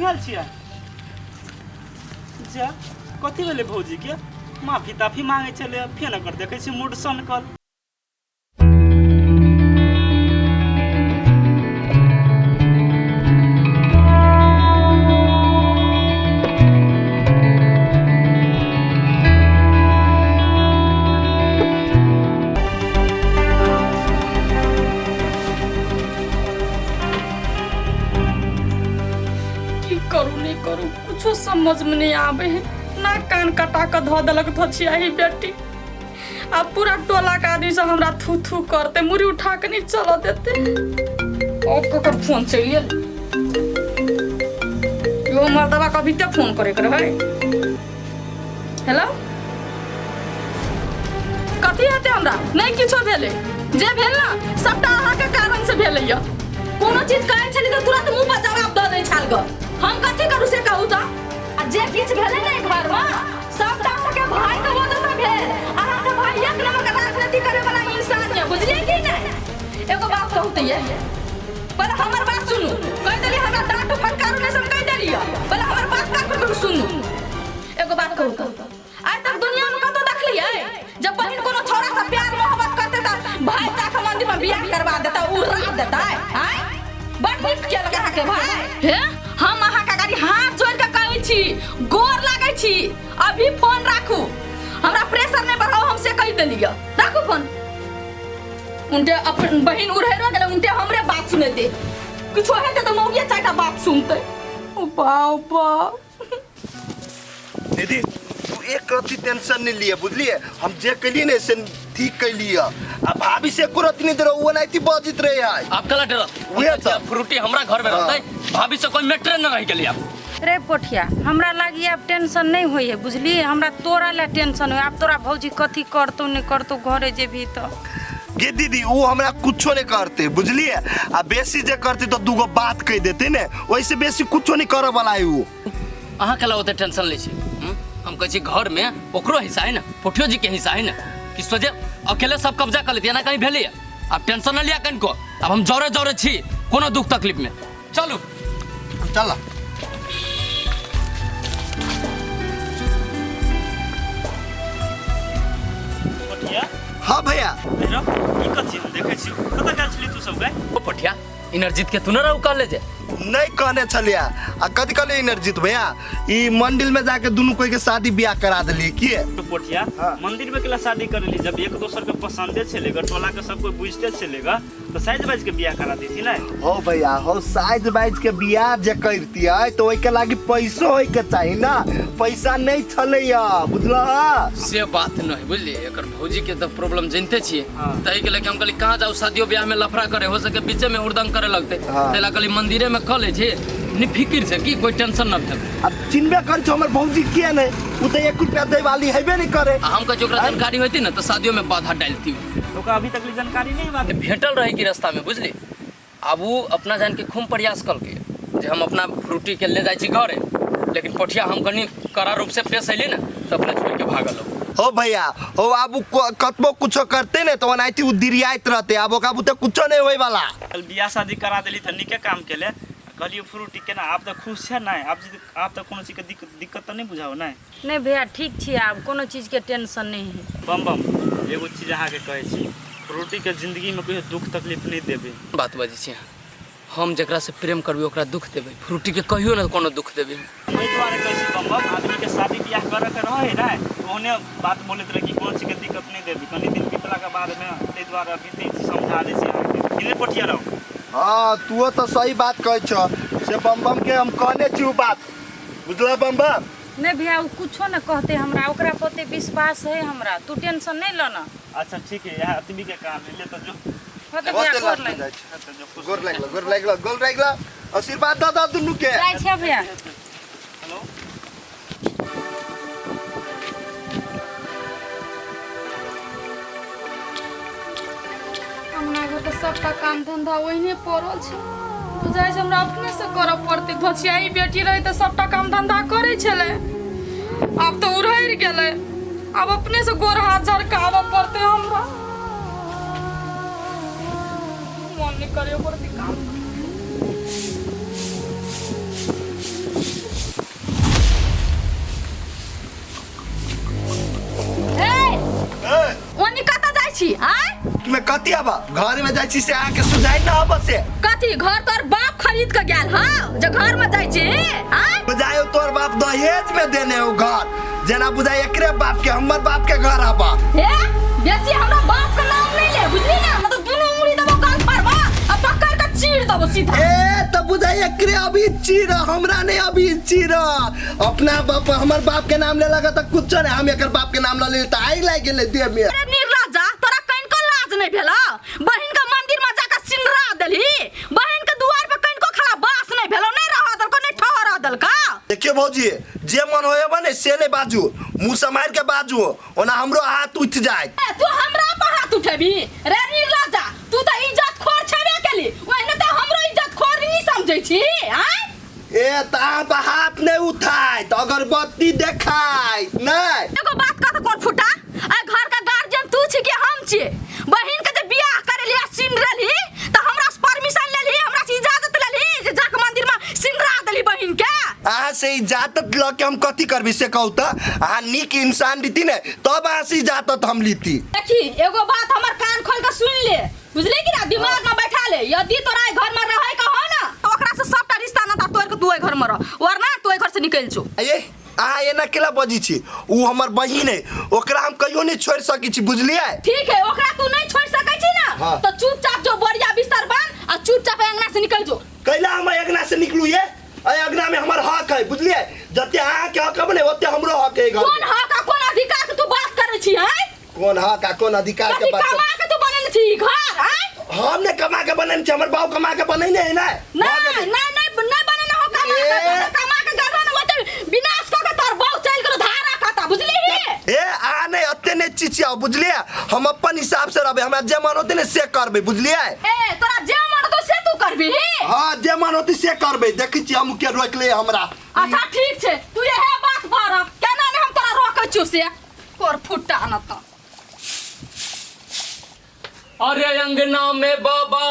गेल छियै जा कथी भेलै भौजीके माफी ताफी मांगै छलै फेर एकर देखै छियै मूड सनकल। की करू नहीं करू कुछो समझ में नहीं आवे है। नाक कान कटा के धो देलक धोछियाही बेटी। अब पूरा टोला के आदमी सब हमरा थू थू करते, मुड़ी उठा के नहीं चल देते। और ककर फोन चलि गेल? यो मर्दबा कभी ते फोन करे के रहे। हेलो, कथी हेतै हमरा? नहि किछो भेलै। जे भेल ने सबटा अहाँके कारण से भेलै यऽ। कोनो चीज कहै छली तऽ तुरंत मुँह पर जवाब दऽ दै छाल गऽ। हम कथी करू से कहू तऽ? आ जे किछु भेलै ने घरमे सबटा अहाँके भाई के वजह से भेल। अहाँके भाई एक नंबर के राजनीति करे वाला इंसान यऽ, बुझलियै कि नहि? एगो बात कहू तऽ ये पहिले हमर बात सुनू। कहि देली हमरा डांटू फटकारू नहि, से हम कहि देली यऽ। पहिले हमर बात कान खोलि कऽ सुनू। एगो बात कहू तऽ आइ तक दुनिया में कतौ देखलियै जब बहिन कोनो छौड़ा से प्यार मोहब्बत करते तऽ भाई जाके मंदिर में बियाह करवा देता, उड़ा देता? आय बड़ नीक केलक अहाँके भाई। हे, हम अहाँके गाड़ी हाथ जोड़ के कहै छी, गोर लागै छी, अभी फोन राखू, हमरा प्रेशर नहि बढ़ाओ, हम से कहि देलियै। राखू फोन। उनटे अपन बहिन उड़ैरो गेलै, उनटे हमरे बात सुनेतै। किछो हेतै तऽ मौगिए चारिटा बात सुनतै। ओ बाप बाप। दीदी, तू एक रत्ती टेंशन नहीं लिए, बुझलिए? हम जे कैलिए ने से ठीक कैलिए। आ भाभी से एको रत्ती नहीं दे रहो, ओनाहिते बजैत रहे है। आप कला डरत? उहे तऽ। फ्रूटी हमरा घर में रहतै, भाभी से कोई मैटर न रह गेली आप। रे पोठिया, हमरा लागी आब टेंशन नहीं होई है, बुझलिए? हमरा तोरा ला टेंशन होई। आब तोरा भौजी कथी करतौ नहीं करतौ घरे जेबही तऽ। गे दीदी, वो हमरा कुछो नहीं करते, बुझलिए? आ बेसी जे करते तो दूगो बात कह देते ने, ओइसे बेसी कुछो नहीं करे वाला है वो। अहाँ केला ओते टेंशन लै छी? हम कहै छी घर में ओकरो हिस्सा है ना, पोठियो जी के हिस्सा है ना, कि सोझे अकेले सब कब्जा कर लेती, एना कहीं भेलैया? आब टेंशन न लिया कनिको, आब हम जरे जरे छी कोनो दुख तकलीफ में। चलू। चल। पठिया। हाँ भैया। हेलो, ई कथी हम देखै छी? कतऽ गेल छली तू सब गए? ओ पठिया, इनरजीत के तू न रहू कहले जे? नहीं कहने छलिया। आ कथी कहले इनरजीत भैया? ई मंदिर में जाके दुनू कोई के शादी ब्याह करा देली की? तो पोठिया, हाँ। मंदिर में केला शादी करेली जब एक दोसर के पसंदे छलेगा, टोला के सब कोई बुझते छलेगा तो साइज बाइज के बियाह करा देती ना। हो भैया हो, साइज बाइज के बियाह जे करती है तो ओहि के लागी पैसो होय के चाही ना, पैसा नहीं छलैया, बुझला? से बात नहीं बुझलिए, एकर भौजी के तो प्रॉब्लम जानते छियै। हाँ। तही के लेके हम कहली कहाँ जाऊ शादियो ब्याह में लफड़ा करे, हो सके बीचे में हुड़दंग करे लगते। हाँ। तै ला कहली मंदिरे में कऽ लै छी, नि फिकिर से की कोई टेंशन न भेल। अब चिन्हबे कर छो हमर भौजी किया नहीं, उ तो 1 रुपया दै वाली हेबे नहीं करे। आ हम कहै छी ओकरा जानकारी होती ना तो शादियो में बाधा डालती। तो ओकरा अभी तक ले जानकारी नहीं बात भेटल रहे कि रास्ता में बुझली। आब उ अपना जान के खूब प्रयास कलकै जे हम अपना फ्रूटी के ले जाइ छी घरे, लेकिन पोठिया हम कनी कड़ा रूप से पेश अयली ना तो अपने छोड़ के भागल हो। हो भैया हो, आब उ कतबो कुछो करते ने तो ओनाहिते उ दिरियाइत रहते, आब ओकरा बुते कुछो नहीं होय वाला। कल बियाह शादी करा देली तऽ नीके काम केले। कहलियै फ्रूटी केना आब तऽ खुश छै नहि? आब जे आब तऽ कोनो चीजके दिक्कत तऽ नहि बुझाउ नहि? नहि भैया, ठीक छी, आब कोनो चीजके टेंशन नहि है। बम बम, एगो चीज अहाँके कहै छी, फ्रूटीके जिंदगीमे कहियो दुख तकलीफ नहि देबै। बात बजै छी अहाँ, हम जकरा से प्रेम करबै ओकरा दुख देबै, फ्रूटीके कहियो ने कोनो दुख देबै। एहि दुआरे कहै छी बम बम, आदमीके शादी बियाह करऽके रहै है ने ओहने बात बोलैत रहै कि कोनो चीजके दिक्कत नहि देबै कनी दिन बीतलाके बादमे, ताहि दुआरे अभी तऽ समझा दै छी अहाँके कि नहि पोठिया रहू। हाँ, तू तो सही बात कहै छह से बम बम के हम कहने छी उ बात, बुझला बम बम? नहीं भैया, वो कुछो न कहते हमरा, ओकरा पर ओते विश्वास है हमरा, तू टेंशन नहीं ल ना। अच्छा ठीक है, यहाँ आदमी के काम है, ले तो जो। हाँ तो भैया, गोर लाग। तो जो खुश। गोर लागलो, गोर लागलो, गोर लागलो, आशीर्वाद दऽ दऽ दुनू के। जाइ छियै भैया। हेलो। अंगना घर के सबटा काम धंधा ओहिने पड़ल छै, बुझाइ छै हमरा अपने से करऽ पड़तै। धोछियाई बेटी रहै तऽ सबटा काम धंधा करै छलै, आब तऽ उड़हरि गेलै, आब अपने से गोर हाथ झरकाबऽ पड़तै हमरा। मन नहि करे पड़तै काम। में कथी आबा घर में जाइ छी से अहाँके सुझाइ न आबऽ से कथी घर तोर बाप खरीद के गेल हौ जे घर में जाइ छी आँय बुझायो तोर बाप दहेज में देने हो घर जेना बुझाय एकरे बाप के हमर बाप के घर आबा हे बेसी हमरा बाप के नाम नहीं ले बुझली ना मतलब दुनू उंगली देबो गाल पर बा आ पकड़ के चीर देबो सीधा ए त बुझाय एकरे अभी चीर हमरा नहीं अभी चीर अपना बाप हमर बाप के नाम ले लगा त कुछ नहीं हम एकर बाप के नाम ल ले त आई लाग गेले देह में अरे निर्लज्जा तोरा कनिको लाज नहीं भेलो बहिन के मंदिर में जाके सिनरा देलही बहिन के दुआर पर कनिको खड़ा बास नहीं भेलो नहीं रह देलको नहीं ठहरा देलका देखियो भौजी जे मन होए बने से नहीं बाजू मुंह समार के बाजू ओना हमरो हाथ उठ जाए ए, तू हमरा पर हाथ उठेबी रे निर्लज्जा तू त इज्जत खोर छेबे केली ओहने त हमरो इज्जत खोर नहीं समझै छी आँय ए त अहाँ पर हाथ नहीं उठाए त अगरबत्ती देखाए नहीं एगो बात कह त कोन फुटा आ घर का गार्जियन तू छी कि हम छी बहिन के जे बियाह करे लिया सिन रहली त हमरा से परमिशन लेली हमरा से इजाजत लेली जे जाके मंदिर में सिनरा देली बहिन के अहाँ से इजाजत ल के हम कथी करबी से कहू त अहाँ नीक इंसान रीति ने तब अहाँ से इजाजत हम लीती देखी एगो बात हमर कान खोल के सुन ले बुझली कि ना दिमाग में बैठा ले यदि तोरा एहि घर में रहे के हो ना तो ओकरा से सबटा रिश्ता नाता तोड़ के तू एहि घर में रह वरना तू एहि घर से निकलि जो ए अहाँ एना केला बजै छी उ हमर बहिन है ओकरा हम कहियो नहीं छोड़ सकै छी बुझलियै ठीक है ओकरा तू नहीं छोड़ सकै छी ना हाँ। तो चुपचाप जो बोरिया बिस्तर बांध आ चुपचाप अंगना से निकल जो कैला हम अंगना से निकलू ये एहि अंगना में हमर हक है बुझलियै जते अहाँ के हक है ने ओते हमरो हक है घर कोन में। हक आ कोन अधिकार के तू बात करै छी हैं कोन हक आ कोन अधिकार के कथी बात कमा के तू बनल छी ई घर हैं हम ने कमा के बनेने छी हमर बाप कमा के बनेने है ना नहीं नहीं नहीं नहीं बने हो कमा के ए। कमा के गरबा न होते विनाश क के तोर बहु चल के धारा खाता बुझली ए आ नहीं अते नहीं चिचियाओ बुझलियै हम अपन हिसाब से रहबै हमरा जे मन होते ने से करबै बुझलियै ए तोरा जे मन होतो से तू करबी हाँ जे मन होते से करबै देखै छी हम के रोक ले हमरा अच्छा ठीक छै तू इहे बात पर केना ने हम तोरा रोकै छियौ से कोर फुट्टा न त अरे अंगना में बाबा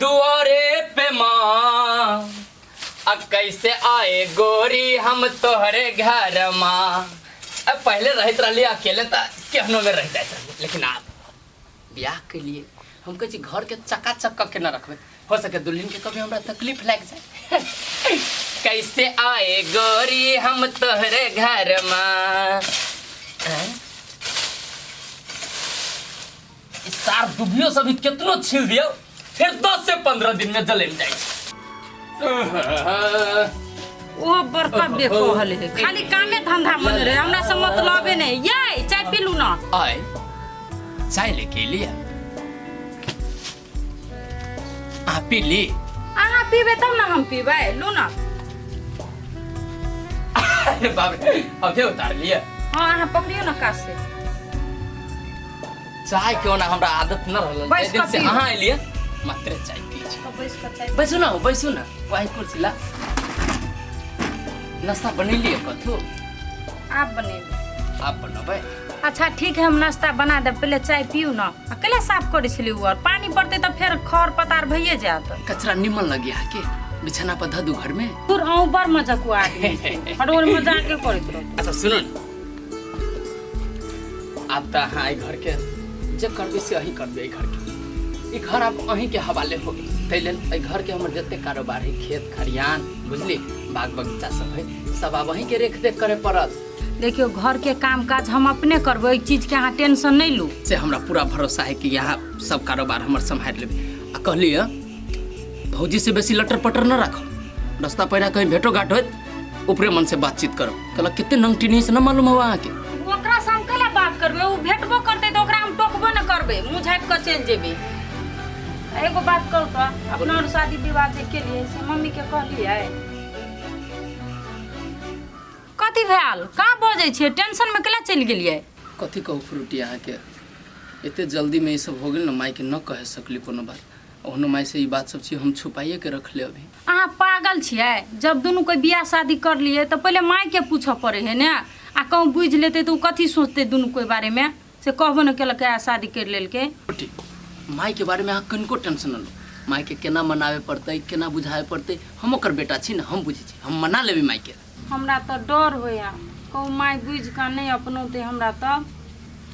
दुआरे पे माँ अब कैसे आए गोरी हम तोहरे घर माँ अब पहले रहत रहली अकेले त केहनो में रह जाइत रहली लेकिन आप ब्याह के लिए हम कहै छी घर के चकाचक कऽ के न रखबै हो सके दुल्हन के कभी हमरा तकलीफ लागि जाए कैसे आए गोरी हम तोहरे घर माँ हैं? ई सार दुबियो सब भी केतनो छील दियो फिर 10 से 15 दिन में जलेम जाइ छै ओ बड़का बेकहल है खाली कामे धंधा मन रहे हमरा से मतलबे नहीं ये चाय पीलू ना आय चाय लेके लिया अहाँ पी ली अहाँ पीबै तब ना हम पीबै लू ना अरे बाप रे अभी उतार लिया हाँ अहाँ पकड़ियो ना काश से चाय के ओना हमरा आदत न रहल बैस जाहि दिन कऽ से पी। अहाँ एलियै मात्रे चाय पी छी बैस कऽ चाय बैसू ना हो बैसू ना वही कुर्सी ला नाश्ता बनेलियै कथू आप बनेबै आप बनबै अच्छा ठीक है हम नाश्ता बना देब पहिले चाय पीउ ना आ कैला साफ करै छलियै उ और पानी पड़तै तऽ फेर खर पतार भइए जायत कचरा निमन लगी अहाँके बिछाना पर धऽ दू घर में तोर अहूँ बड़ मजाकुआ आदमी छी हर रोज मजाके करैत रहू अच्छा सुनू ने आब तऽ अहाँ एहि घरके जे करबै से अहीं करबै एहि घरके ई घर आब अहीँके हवाले हो गेल ताहि लेल एहि घरके हमर जतेक कारोबार है खेत खरिहान बुझली बाग बगीचा सब है सब आब अहीँके रेख देख करे पड़त देखियौ घरके काम काज हम अपने करबै ओहि चीजके अहाँ टेंशन नहि लू से हमरा पूरा भरोसा है कि यहाँ सब कारोबार हमर सम्हारि लेबै आ कहली हँ भौजी से बेसी लटर पटर न राखब रास्ता पैरा कहीं भेटो घाट होत ऊपरे मन से बातचीत करो कहलक कते नंगटी नहीं से न मालूम हुआ अहाँके ओकरा से हम कैला बात करबै ओ भेटबो करतै तऽ ओकरा हम टोकबो न करबै मुँह झाँपि कऽ चलि जेबै एगो बात कहू तऽ अपना और शादी विवाह जे केलियै से मम्मीके कहलियै कथी भेल कहाँ बजै छियै टेंशनमे कैला चलि गेलियै कथी कहू फ्रूटी अहाँके एते जल्दीमे ई सब हो गेल ने मायके न कह सकली कोनो बात ओहनो माय से ई बात सब चीज हम छुपाइए के रखले अभी अहाँ पागल छियै जब दुनू कोइ बियाह शादी कर लिए तऽ पहिले मायके पूछऽ पड़ै है ने आ कहूँ बुझि लेतै तऽ ओ कथी सोचतै दुनू कोइ बारेमे से कहबो ने केलकै आ शादी करि लेलकै फ्रूटी मायके बारेमे अहाँ कनिको टेंशन न लू मायके केना मनाबे पड़तै केना बुझाबे पड़तै हम ओकर बेटा छी ने हम बुझै छी हम मना लेबै मायके हमरा तऽ डर होइए कहूँ माय बुझि कऽ नहि अपनौतै हमरा तऽ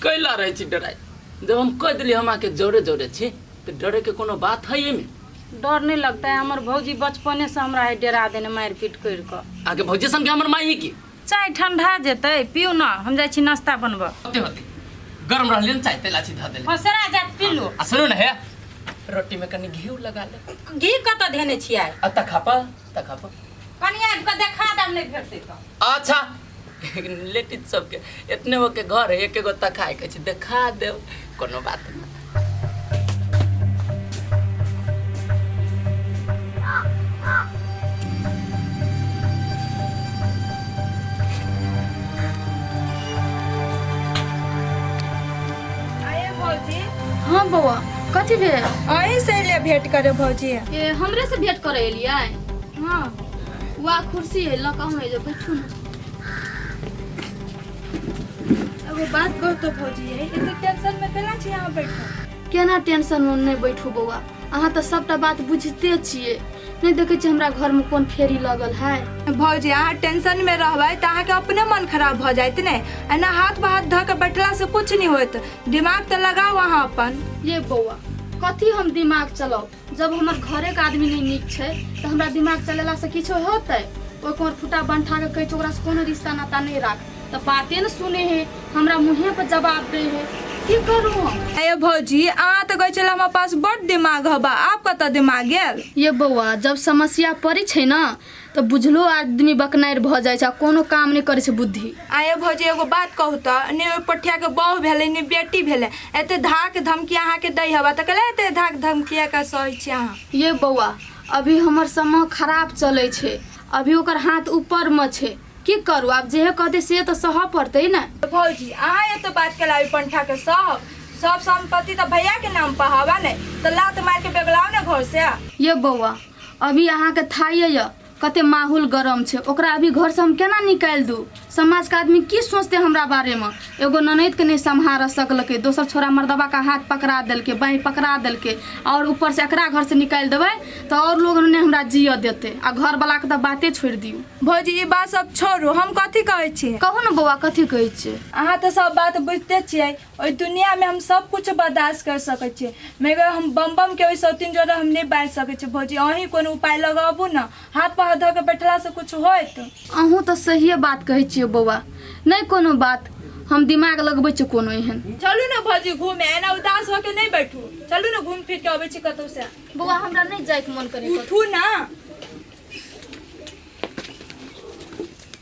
कैला रहै छी डराइ जब हम कह दिली हम अहाँके जोरे जोरे छी तऽ डरे के कोनो बात है एहिमे? डर नहीं लगता है? हमर भौजी बचपने से हमरा है डरा देने मारि पीट कर कऽ। अहाँके भौजी सन के हमर माई है की? चाय ठंडा जेतै, पियू ना, हम जाइ छी नाश्ता बनबऽ। होते होते गरम रहले ने चाय तेला छी धऽ देले। हँ, सरा जात पी लो। आ सुनू ने हे, रोटी में कनि घी लगा ले। घी कतऽ धेने छियै? आ तखा पर, तखा पर। कनि आबि कऽ देखा देब, नहि भेटतै तऽ। अच्छा, लेडीज सबके एतने हो के घर है, एक एगो तखा है, कहै छै देखा देब, कोनो बात नहि। आये भौजी। हाँ बौआ, कथी भेल? अहीं से एलियै भेंट करे भौजी। ए, हमरे से भेंट करे एलियै? हाँ। वाह, कुर्सी है, लऽ कऽ हम एलियै, बैठू ने। एगो बात कहू तो भौजी, एते टेंशन में केना छी अहाँ बैठल? केना टेंशन में नहि बैठू बौआ, अहाँ तऽ सबटा बात बुझिते छियै। नहि देखै छियै हमरा घरमे कोन फेरी लगल है? भौजी, अहाँ टेंशन में रहबै तऽ अहाँके अपने मन खराब भऽ जायत ने। एना हाथ पर हाथ धऽ के बैठला से कुछ नहीं होत, दिमाग तऽ लगाउ अहाँ अपन। ये बौआ, कथी हम दिमाग चलाउ जब हमर घरे के आदमी नहीं नीक छै तऽ हमरा दिमाग चलेला से किछो होतै? ओहि कोर फुटा बंठा के कहै छै ओकरा से कोनो रिश्ता नाता नहीं राख, तऽ बाते ने सुने है, हमरा मुँहे पर जवाब दे है। की करू हम? अये भौजी, अहाँ तऽ कहै छलै हमरा पास बड दिमाग हबा, आब कतऽ दिमाग गेल? ये बौआ, जब समस्या पड़ै छै ने तऽ बुझलो आदमी बकनारि भऽ जाइ छै आ कोनो काम नहि करै छै बुद्धि। आये भौजी, एगो बात कहू तऽ, ने ओहि पठिया के बहु भेलै ने बेटी भेलै, एते धाक धमकी अहाँके दै हबा तऽ कले एते धाक धमकी के सहै छी अहाँ? ये बौआ, अभी हमर समय खराब चलै छै, अभी ओकर हाथ ऊपर मे छै, की करू आब? जेहे कहतै से तऽ सहऽ पड़तै ने। भौजी, अहाँ एते बात केला ओहि पंठा के सब सब संपत्ति तऽ भैया के नाम पर हवा ने, तऽ लात मार के बेगलाओ ने घर से। ये बौआ, अभी अहाँके थाइए यऽ कते माहौल गरम छै, ओकरा अभी घरसँ हम केना निकालि दू? समाजके आदमी की सोचतै हमरा बारेमे? एगो ननैदके नहि सम्हार सकलकै, दोसर छोरा मर्दबाके हाथ पकड़ा देलकै, बाँहि पकड़ा देलकै, आओर ऊपरसँ एकरा घरसँ निकालि देबै तऽ आओर लोग नहि हमरा जियऽ देतै, आ घरवलाके तऽ बाते छोड़ि दियौ। भौजी, ई बात सब छोड़ू, हम कथी कहै छी? कहू ने बौआ, कथी कहै छियै? अहाँ तऽ सब बात बुझिते छियै, ओहि दुनियामे हम सब कुछ बर्दाश्त कर सकै छियै, मगर हम बम बम के ओहि सौतीन जोड़े हम नहि बाजि सकै छियै। भौजी, अहीं कोनो उपाय लगाबू ने, हाथ पर हाथ धऽ के बैठलासँ कुछ होयत? अहूँ तऽ सहिए बात कहै छियै बौआ, नहि कोनो बात, हम दिमाग लगबै छियै कोनो एहन। चलू ने भौजी घूमे, एना उदास होके नहि बैठू, चलू ने घूम फिर के अबै छी कतहु से। बौआ, हमरा नहि जाइके मन करै। उठू ना।